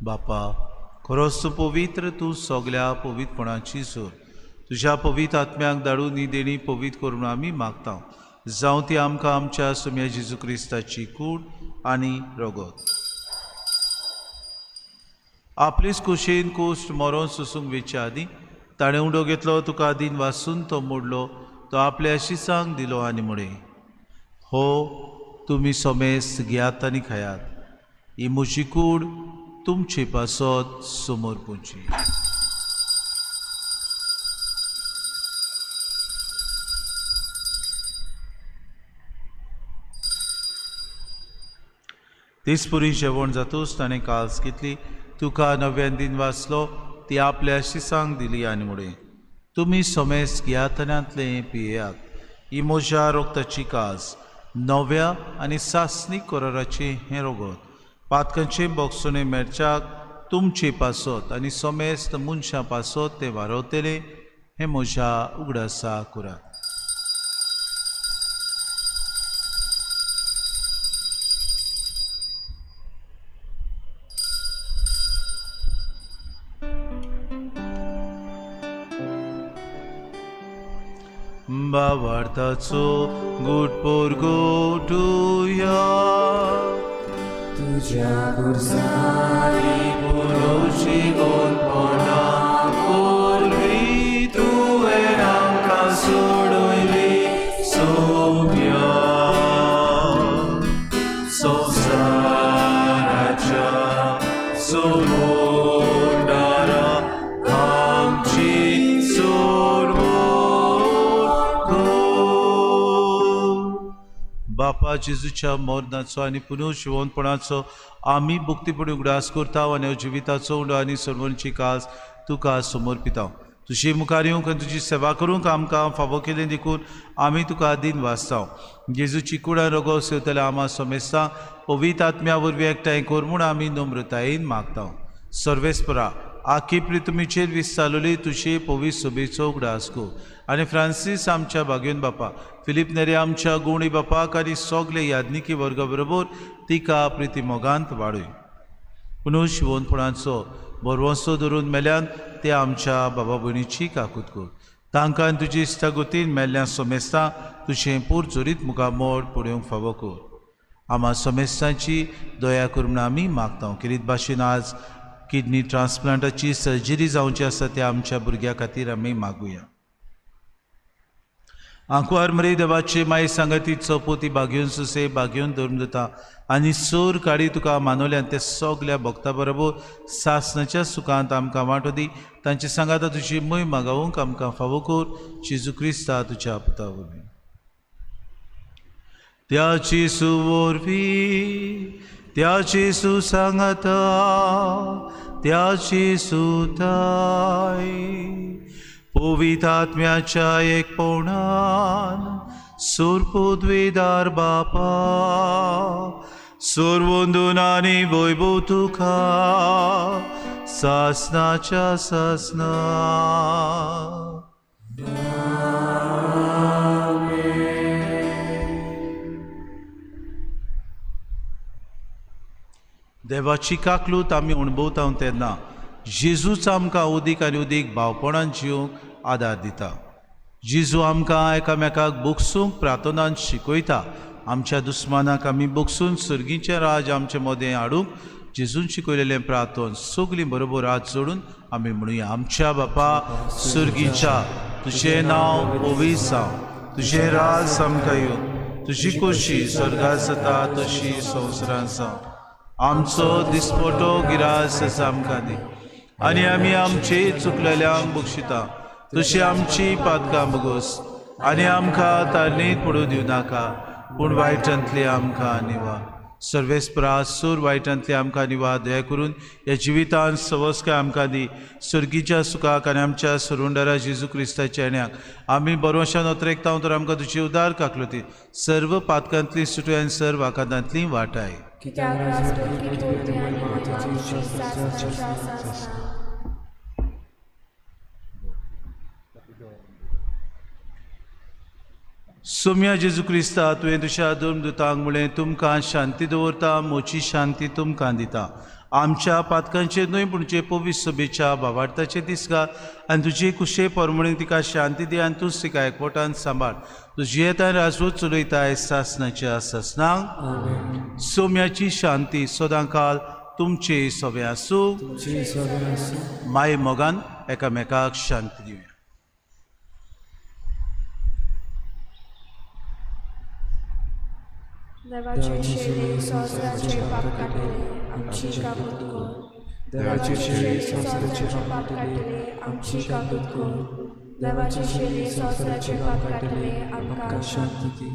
बापा, खरोच तूं पवित्र, तूं सगल्या पवित्रपणाची जोर. तुज्या पवित्र आत्म्याक धाडून ही देणी पवित्र करून आमी मागता, जावं ती आमकां आमच्या सुम्या जेजू क्रिस्ताची कूड आनी रगत. आपलीच कुशीन कुश्ट मरोन सोसूंक वेच्या आदीं ताणें उडो घेतलो, तुका दिन वासून तो मोडलो, तो आपल्या शिसांक दिलो आनी म्हळें, हो तुमी सोमेस घेयात आनी खायात, ही म्हजी कूड तुमचे पासत समोर पुची. तेचपुरी जेवण जातूच ताणें काल्स घेतली, तुका नव्यान दिन वाचलो, ती आपल्या शिसांक दिली आनी म्हळें, तुमी सोमेस घेयातनांतलें पियेयात, ही म्हज्या रोगताची कास, नव्या आनी सासणीक कराराचें हें रोगत, पातकांचें बोगसणें मेळच्याक तुमचे पासत आनी सोमेस्त मनशां पासत तें वारवतलें, हें म्हज्या उगडासा करात. बावार्थाचो गुटपोर गोटुया तुज्या गुरसारी पुरोशी गोलपणा. बापा जेजूच्या मरणाचो आनी पुनर्जिवंतपणाचो आमी भक्तीपणी उगडास करता आनी जिविताचो उंडो आनी सर्वांची कास तुका समर्पिता. तुजे मुखार येवंक आनी तुजी सेवा करूंक आमकां फावो केलें देखून आमी तुका दिन वाचता. जेजूची कुडां रोगो सेवतल्या आमा समेस्तां पवित्र आत्म्या वरवीं एकठांय कर म्हूण आमी नम्रतायेन मागता. सर्वेस्परा आखी पृथ्वीचेर विस्तारलेली तुजे पवित्र सभेचो उगडास कर आनी फ्रांसीस आमच्या भाग्योन बापा, फिलीप नेरे आमच्या गुणी बापाक आनी सगळे याज्ञिकी वर्गा बरोबर तिका प्रिती मोगांत वाडय. पुनर्जिवंतपणाचो भरवंसो धरून मेल्यान ते आमच्या बाबा भयणीची काकूत कर. तांकां तुजी इश्टागतीन मेल्ल्या समेस्तां तुजें पोरचोरीत मुखामोड पळोवंक फावो कर. आमा समेस्तांची दया कर म्हूण आमी मागता. खेरीत भाशेन आज किडनी ट्रान्सप्लांटाची सर्जरी जावची आसा त्या आमच्या भुरग्या खातीर आमी मागुया. आंकवार मरे देवाचे माये सांगाती चौपोती बागेवन सुसे बागेवन धरून दिता आनी सोर काडी तुका मानवल्यान ते सगल्या भक्ता बरोबर सासनाच्या सुखांत आमकां वांटो दी. तांचे सांगाता तुजी मोय मागावंक आमकां फावो कर. जेजू क्रिस्ता तुज्या पुता वरवीं. त्या जेजू वरवीं, त्या जेजू सांगाता, त्या जेजू ताय पवित्र आत्म्याच्या एकपणान सुरपुद्वेदार बापा सुरवंदून आनी वैभव तुका सासनाच्या सासना. देवाची काकलूत आमी अणभवता तेन्ना जेजूच आमकां उदीक आनी उदीक भावपणान जिवंक आदार दिता. जेजू आमकां एकामेकाक बोगसूंक प्रार्थनान शिकयता. आमच्या दुस्मानाक आमी बोगसून सर्गीचें राज आमचे मदें हाडूंक जेजून शिकयलेलें प्रार्थन सगलीं बरोबर हात जोडून आमी म्हणुया. आमच्या बापा सर्गीच्या, तुजें नांव पवित्र जावं, तुजें राज आमकां येवं, तुजी खोशी स्वर्गात जाता तशी संवसारांत जावं. आमचो दिसपटो गिरास आमकां दी आनी आमी आमचे चुकलेल्यांक बक्षिता तशी आमची पातकां बगोस आनी आमकां तारणीत पडूं दिवं नाका, पूण वायटांतली आमकां निवा. सर्वेस्परा सूर वायटांतली आमकां निवा. दया करून ह्या जिवितांत सवस्काय आमकां दी. सर्गीच्या सुखाक आनी आमच्या सरुंडरा जेजू क्रिस्ताच्या येण्याक आमी बरोवशान अत्रेकता तर आमकां तुजी उदार काकलती सर्व पातकांतली सुटय आनी सर्व आकांतांतली वाटाय. कित्याक राजवटकी पृथ्वी आनी महिमा तुजी सासणाच्या सासना. सोम्या जेजू क्रिस्ता, तुवें तुज्या दोन दुतांक म्हणलें, तुमकां शांती दवरता, म्हजी शांती तुमकां दिता. आमच्या पातकांचेर न्हय पूण तुजे पवित्र सभेच्या भावार्थाचेर दीस घाल आनी तुजे कुशे परमणीन तिका शांती दी आनी तूंच तिका एकवटान सांबाळ. तुजी येता राजवट चलयताय सासनाच्या सासनाक. सोम्याची शांती सदांकाल तुमचे सवे आसूं. माये मोगान एकामेकाक शांती दिवया. देवाचे शेळी संवसाराचे पाप काडटले आमची काकूत कर. देवाचे शेळी संवसाराचे पाप काडटले आमची काकूत कर. देवाचे शेळी संवसाराचे पाप काडटले आमकां शांती दी.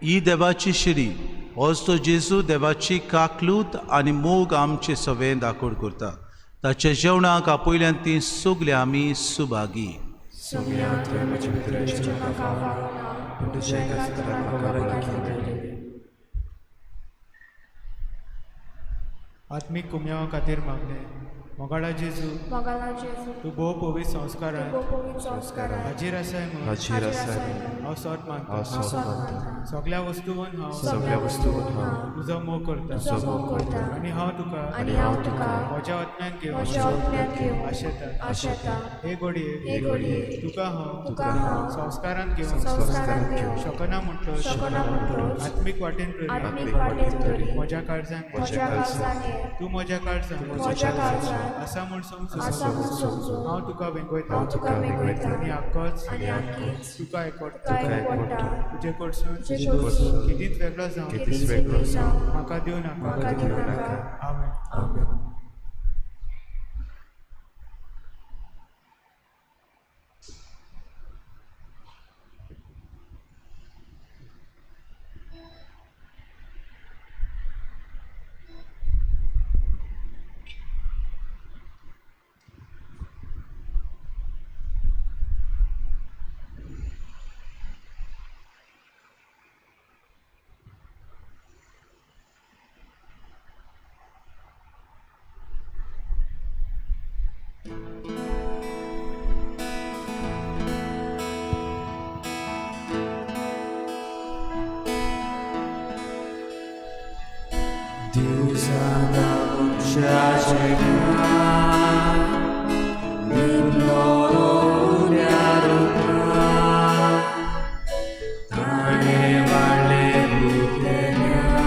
ही देवाची शिरी होच तो जेजू देवाची काकलूत आनी मोग आमचे सवें दाखोड करता. ताच्या जेवणाक आपयल्यान ती सगळीं आमी सुभागी. सोम्या तुवें म्हजे भितर येवचें म्हाका फावना, पूण तुज्या एका उतरान म्हाका भलायकी मेळटली. आत्मीक कुमयावा खातीर मागणें. मोगाळा जेजू, मोगाळा जेजू, तूं भोव पवित्र संस्कारान तूं भोव पवित्र संस्कारान हाजीर आसाय म्हूण हाजीर आसाय म्हूण हांव सोत मानता. हांव सोत मानता. सगल्या वस्तूवन हांव सगल्या वस्तूवन हांव तुजो मोग करता तुजो मोग करता आनी हांव तुका आनी हांव तुका म्हज्या आत्म्यान घेवन म्हज्या आत्म्यान घेवन आशेता. आशेता. हे घडये हे घडये तुका हांव तुका हांव संस्कारान घेवन संस्कारान घेवन शकना म्हणटच शकना म्हणटच आत्मीक वाटेन तरी आत्मीक वाटेन तरी म्हज्या काळजान म्हज्या काळजान ये. तूं म्हज्या काळजान म्हज्या काळजान आसा म्हूण समजून आसा म्हूण समजून हांव तुका वेंगयता हांव तुका वेंगयता आनी आक्कोच आनी आक्कीच तुका एकवटता. तुका एकवटता. तुजे कडसून तुजे कडसून केदींच वेगळो जावन केदींच वेगळो जावन म्हाका दिवं नाका. म्हाका दिवं नाका. आमेन. आमेन. सांगा मनशाचें ज्ञान लिपलोलो उल्यार उपरांत ताणें वाडलें भुरगें ज्ञान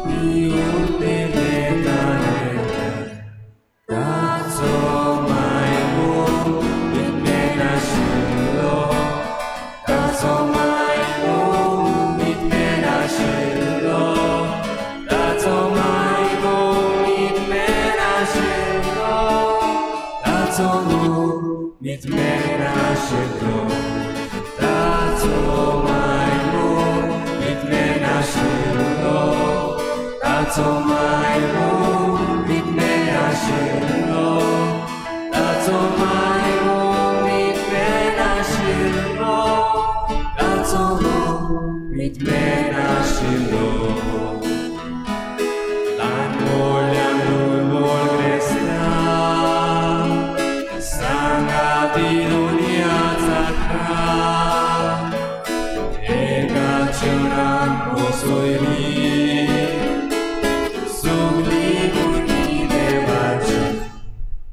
पिवन दिलें ताणें ताचो मायमून विज्ञान आशिल्लो ताचो मायमून विज्ञान आशिल्लो ताचो मायमून विज्ञान आशिल्लो ताचो मूळ विज्ञान आशिल्लो ताचो मायमून विज्ञान आशिल्लो ताचो मायमून विज्ञान आशिल्लो ताचो मायमून विज्ञान आशिल्लो ताचो मूळ विज्ञान आशिल्लो ल्हान व्हडल्यान दुर्बळ ग्रेस्तां सांगाती दुनिया जाता एका चिणान पोसयली सगली भुरगीं देवाची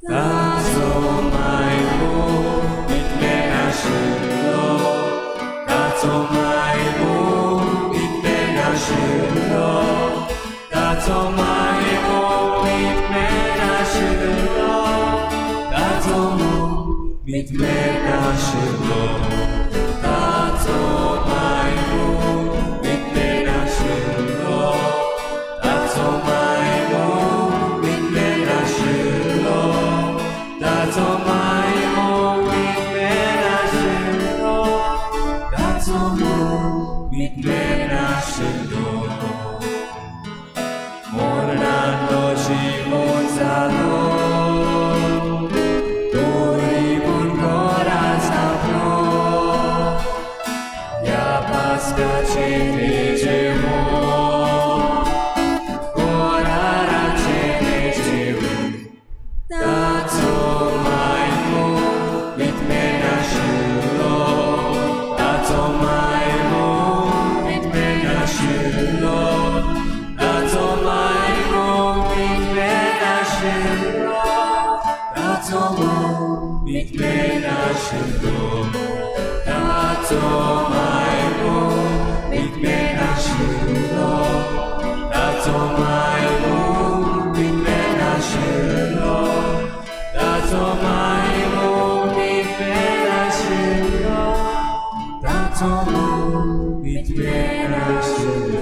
ताचो मायमून विज्ञान आशिल्लो ताचो मायमून विज्ञान आशिल्लो ताचो मायमून विज्ञान आशिल्लो ताचो मूळ विज्ञान आशिल्लो ताचो मायमून विज्ञान आशिल्लो ताचो मायमून विज्ञान आशिल्लो ताचो मायमून विज्ञान आशिल्लो ताचो मूळ विज्ञान आशिल्लो मरणांतलो जिवोन जालो तरी पूण घरा जालो ह्या पास्काचें तेजेवण कोराराचें तेजेवण ताचो मायमून विज्ञान आशिल्लो ताचो मायमून विज्ञान आशिल्लो ताचो मायमून विज्ञान आशिल्लो ताचो मूळ विज्ञान आशिल्लो ताचो मायमून विज्ञान आशिल्लो ताचो मायमून विज्ञान आशिल्लो ताचो मायमून विज्ञान आशिल्लो ताचो मूळ विज्ञान आशिल्लो.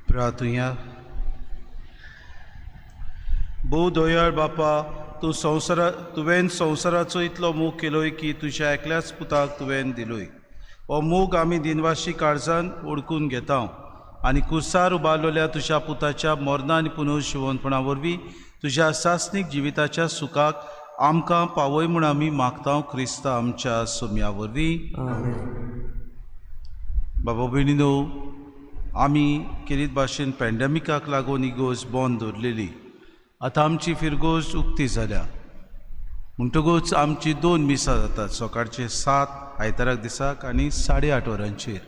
प्रार्थुया. भोव दयाळ बापा, तूं संवसारा तुवें संवसाराचो इतलो मोग केलोय की तुज्या एकल्याच पुताक तुवें दिलोय. हो मोग आमी दिनवाशी काळजान ओळखून घेता आनी कुर्सार उबारलेल्या तुज्या पुताच्या मरणा आनी पुनर्जिवनपणा वरवीं तुज्या सासणीक जिविताच्या सुखाक आमकां पावय म्हूण आमी मागता क्रिस्ता आमच्या सोम्या वरवीं. बाबा भयणीनो, आमी केरीत भाशेन पॅन्डेमिकाक लागून इगोर्ज बंद दवरलेली. आतां आमची फिरगोज उक्ती जाल्या म्हणटकूच आमची 2 मिसां जातात, सकाळचे 7 आयताराक दिसाक आनी 8:30 वरांचेर.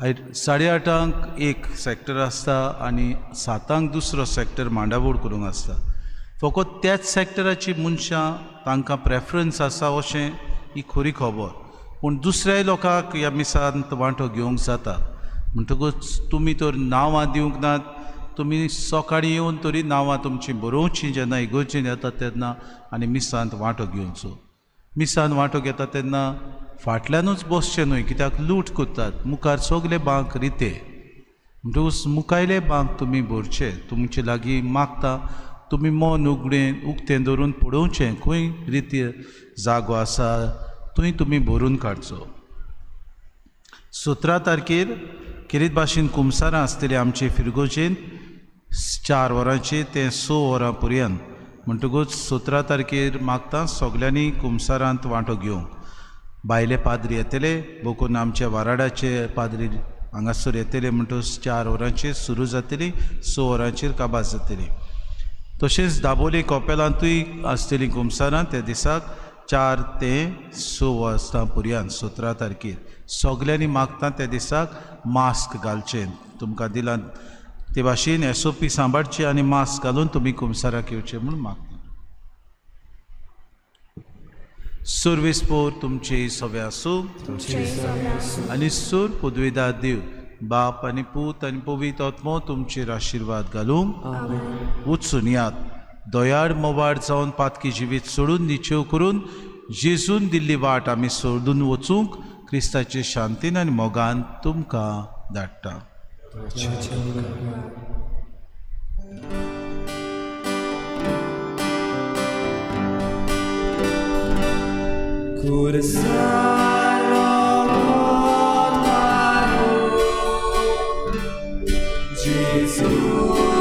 8:30 एक सॅक्टर आसता आनी 7 दुसरो सॅक्टर मांडावळ करूंक आसता. फकत त्याच सॅक्टराची मनशां तांकां प्रेफरन्स आसा अशें ही खरी खबर, पूण दुसऱ्याय लोकांक ह्या मिसांत वांटो घेवंक जाता. म्हणटकूच तुमी तर नांवां दिवंक नात, तुमी सकाळीं येवन तरी नांवां तुमचीं बरोवचीं जेन्ना इगोर्जेन येतात तेन्ना आनी मिसांत वांटो घेवचो. मिसांत वांटो घेता तेन्ना फाटल्यानूच बसचें न्हय, कित्याक लूट करतात, मुखार सगले बांक रिते. म्हणटकूच मुखायले बांक तुमी भरचे, तुमचे लागीं मागता तुमी मन उगडें उक्तें दवरून पळोवचें खंय रिती जागो आसा थंय तुमी भरून काडचो. 17 तारखेर खेरीत भाशेन कुमसारां आसतलीं आमचे फिरगोजेन 4 वरांचेर ते 6 वरां पर्यंत. म्हणटकूच 17 तारखेर मागता सगल्यांनी कुमसारांत वांटो घेवंक. भायले पाद्री येतले, बोकून आमच्या वाराडाचे पाद्री हांगासर येतले, म्हणटकूच 4 वरांचेर सुरू जातली, 6 वरांचेर काबार जातली. तशेंच दाबोली कॉपेलांतूय आसतली कुमसारां त्या दिसाक 4 ते 6 वाजता पर्यंत 17 तारखेर. सगल्यांनी मागता त्या दिसाक मास्क घालचें, तुमकां दिलां ते भाशेन SOP सांबाळची आनी मास्क घालून तुमी कुमसाराक येवचें म्हूण मागता. सर्वेस पोर तुमचे सवे आसूं आनी सूर पुदविदार देव बाप आनी पूत आनी पवित्र आत्मो तुमचेर आशिर्वाद घालूंक. वचून यात, दयाळ मोवाळ जावन पातकी जिवीत सोडून निचेव करून जेजून दिल्ली वाट आमी सोडून वचूंक क्रिस्ताचे शांतीन आनी मोगान तुमकां धाडटा. Jesus.